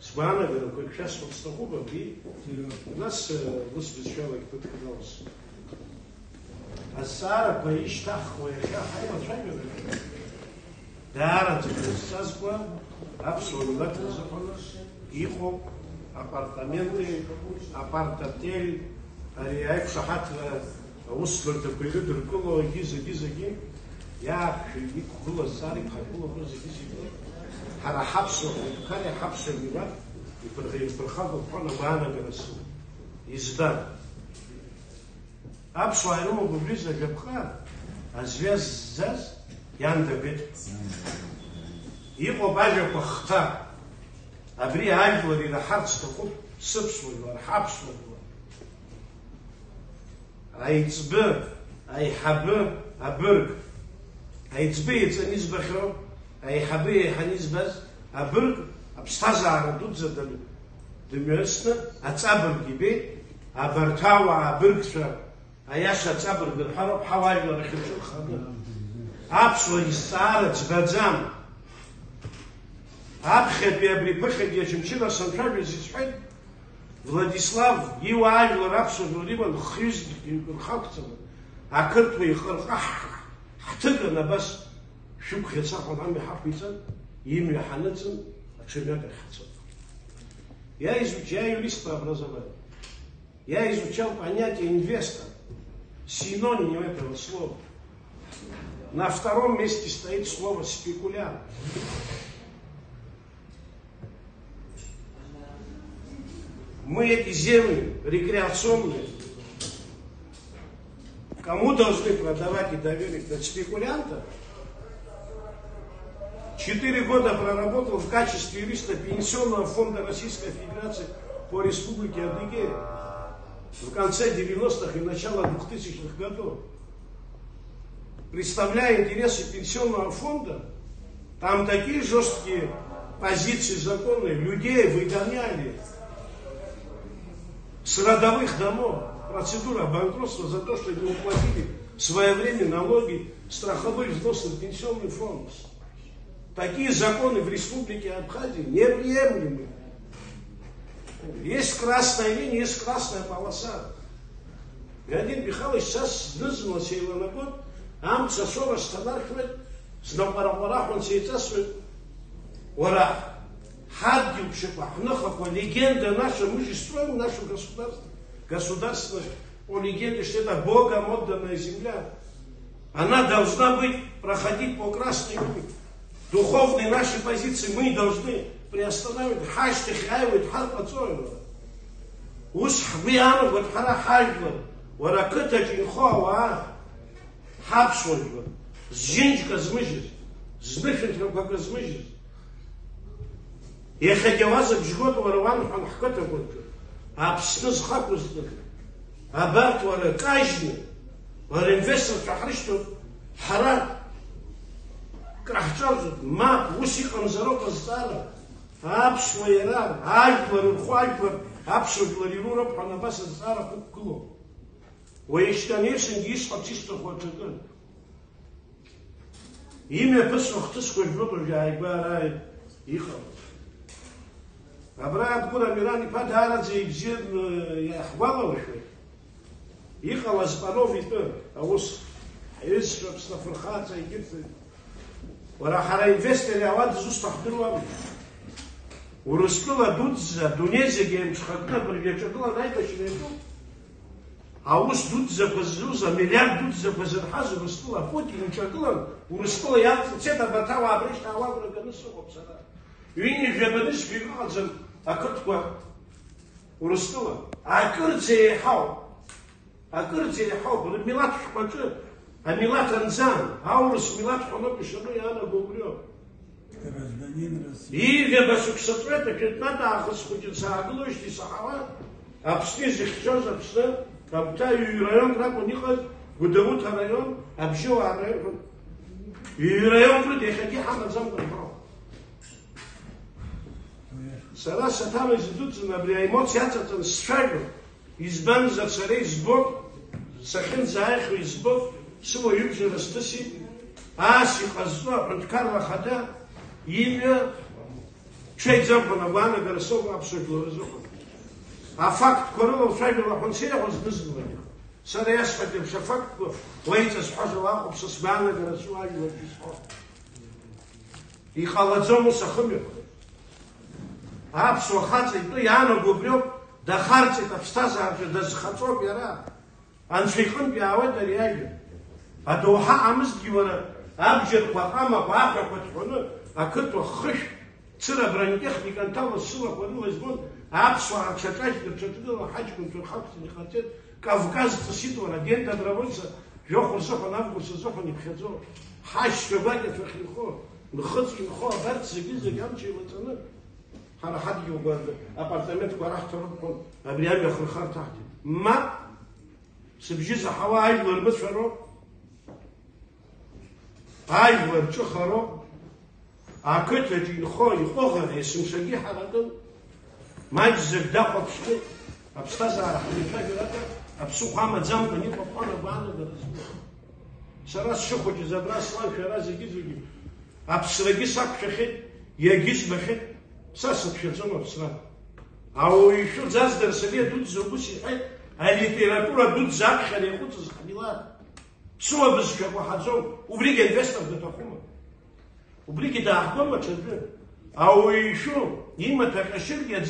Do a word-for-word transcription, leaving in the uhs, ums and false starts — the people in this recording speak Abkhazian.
Сгәаанагарақәа шәасҳәарц сҭахуп абри, нас, э, ус бызшәалагь ԥыҭк налс. Азҵаарақәа ишьҭаҳхуа иахьа ҳаилацәажәарахь, даараӡа ҳазҵазкуа аԥсуа милаҭ рзыҳәан иҟоуп апартаменти, апартотель, ари аиқәшаҳаҭра аусбарҭақәа ирыдыркыло, егьи зегьы-зегьы иаақәшәо, иқәгылаз, ар иқәҳаргылақәо зегьы-зегьы ҳара ҳаԥсуа ҳәынҭқари ҳаԥсуа милаҭ иԥырхагоуп ҳәа агәаанагара сымоуп. Избан? Аԥсуаа ирымоуп убри зегьы жәаԥҟа, азҩа ззаз иан дагеит. Иҟоуп ажәақәа хҭа. Абри ажәлар ираҳарц сҭахуп, сыԥсуа жәлар, ҳаԥсуа жәлар. Аиҵбы, аиҳабы, абырг. Аиҵбы еиҵаны избахьоу, аиҳабы еиҳаны избаз, абырг аԥсҭазаара дуӡӡа дым-, дымҩасны аҵабырг ибеит, абарҭ ауаа абыргцәа, аиаша аҵабырг рҳәароуп, ҳауаажәлар ахьырҿырханы. Аԥсуа изҵаара ӡбаӡам. Аԥхьатәи абри ԥыхьагьы Очамчыра санцәажәоз исҳәеит, Владислав иуаажәлар аԥсуа жәлар иман хҩызгьы рхақәҵаны, ақырҭуа ихырҟаҳ-, ҳҭыган абас шәықәӷьаца ҳәа амҩа ҳақәиҵан, имҩа ҳаныҵын, аҽа мҩак ахь ҳцон. Я изуч-, я юрист по образованию. Я изучал понятие инвестор, синоним этого слова. На втором месте стоит слово спекулянт. Мы эти земли рекреационные кому должны продавать и доверить? От спекулянта? Четыре года проработал в качестве юриста Пенсионного фонда Российской Федерации по Республике Адыгея в конце девяностых и начало двухтысячных годов. Представляя интересы Пенсионного фонда, там такие жесткие позиции законные, людей выгоняли с родовых домов, процедура банкротства за то, что не уплатили своевременно налоги, страховые взносы в Пенсионный фонд. Такие законы в Республике Абхазия неприемлемы. Есть красная линия, есть красная полоса. Леонид Михайлович, са зны-зынла сеиланагоит, амца асоура сҭанаршәуеит, снаҟәара-ҟәараҳәа сеиҵасуеит. Уара, ҳадгьыл ԥшьақәа, ҳныхақәа, легенда наша, мы же строим наше государство, государственность. По легенде, что это Богом отданная земля. Она должна быть, проходить по красной линии. Духовные наши позиции мы должны приостанавливать. Ҳашьҭахь иааиуеит ҳарԥаҵоҩра. Ус ҳгәы иаанагоит ҳара ҳажәлар, уара ақыҭаҿ инхо ауаа, ҳаԥсуа жәлар, зџьынџьқәа змыжьыз, знышәынҭрақәак змыжьыз. Иахьагьы ауазабжь гоит уара уанхәа ҳқыҭақәа рҿы, Аԥсны зхақәызкыз, абарҭ уара кажьны, уара инвесторцәа ҳрышьҭоуп, ҳара краҳҿарҵоит, мап, ус иҟамзароуп азҵаара, аԥсуа иара, ажәлар рхәы ажәлар, аԥсуа жәлар ируроуп ҳәа абас азҵаарақәа ықәгылоуп. Уеишьҭан Ефсангьы исҳәарц исҭаху аҽакы. Имҩаԥысуа хҭысқәа жәбоит уажә ааигәа ара иҟало. Абра Адгәыр Амиран-иԥа даараӡа ибзианы иаҳгәалауршәоит. Иҟалаз Панов итәы аус, ҳҩызцәа, Аԥсны афырхаҵа, егьырҭ. Уара, ҳара инвестор иаауа дызусҭа ҳдыруама? Урыстәыла дуӡӡа, адунеи зегьы еимҽхакны абыржәы иаҿагылан аибашьра иаҿуп. Аус дуӡӡақәа ззуз, амилиард дуӡӡақәа зырҳаз Урыстәыла Путин иҿагылан, Урыстәыла иалҵ-, ицеит абарҭ ауаа абра ишьҭаауа агәра ганы сыҟоуп сара. Ҩынҩажәа быдысқәа иҟаҟаӡам ақырҭқәа Урыстәыла. Акырӡа еиҳауп. Акырӡа еиҳауп. Рмилаҭ шәҟәаҿы амилаҭ анҵан, аурыс милаҭ ҳәа ноуп ишану иаанаго убриоуп. Гражданин России. Ҩажәаба шықәса ҵуеит, жәытәнатә аахыс хәыҷын саагылоижьҭеи саҳауа, Аԥсны изыхьчоз Аԥсны, агәҭа ҩ-раионк ракәын иҟаз, Гәдоуҭа араион, Абжьыуаа араион. Ҩ-раионк рыда иахьагьы ҳамаӡамкәа иҳауп. Сара саҭамыз идуӡӡан абри аемоциа аҵаҵан сцәажәон. Избанзар, сара избон, сахьынӡааихьоу избон, сыуаҩыбжара сҭысит, ас иҟазҵо аҳәынҭқарра ахада имҩа Шеиӡамкәан агәаанагара соуп аԥсуа жәлар рзыҳәан. Афактқәа рыла уцәажәала ҳәа сеиҳәоз дызгылан. Сара иасҳәеит еиԥш афактқәа уеиҵазҳәаз уахәаԥш, сгәаанагара суаажәлар шәызҳәо. Иҟалаӡом ус ахымҩаԥгара. Аԥсуа хаҵа итәы иаанаго убриоуп, дахарҵеит аԥсҭазаараҿы, дазхаҵоуп иара. Анцәа иҟынтә иаауеит ари ажәа. Адоуҳа амызҭгьы уара, абџьарқәа аҟамақәа аҳәақәа ҭҳәаны, ақыҭа хышә, цыра абронетехника анҭалоз сылақәа рыла избон, аԥсуаа рҽаҿажьны, рҽаҿагыланы ҳаҷкәынцәа рхақәҵаны иҟарҵеит, Кавказ ҵысит уара, День добровольца, жәохә рзыҳәан, август азыҳәан иԥхьаӡо, ҳашьцәа гәакьацәа ахьынхо, нхыҵ инхо, абарҭ зегьы-зегь амч еилаҵаны, ҳара ҳадгьыл гәарҭа апартаментқәа раҳҭароуп ҳәа, абри амҩа ахырхарҭа аҳҭеит. Мап! Сыбжьы заҳауа ажәлар мыцәароуп, ажәлар ҿыхароуп, ақыҭаҿы инхо иҟәыӷара есымшагьы ҳаракын, маҷӡак дахәаԥшны аԥсҭазаара ҳмеицәажәар акәын, аԥсыхәа амаӡамкәан иҟоуп ҳәа агәаанагара змоу. Сара сшыхәыҷыз абра слан шәара зегьы-зегьы аԥсрагьы сақәшәахьеит, иагьызбахьеит, са сацәшәаӡом аԥсра. Ауаҩы ишәу Ӡаздара Сабиа дуӡӡа убыс иҳәеит, алитература дуӡӡа аԥхьара иаҟәыҵыз ҳмилаҭ. Ԥсуа бызшәа кәаҳаӡом, убригьы аинвестор даҭахума? Убригьы дааҳгома ҽаӡәы? Ауаҩы ишәу, имаҭәа ҟьашьыргьы аӡы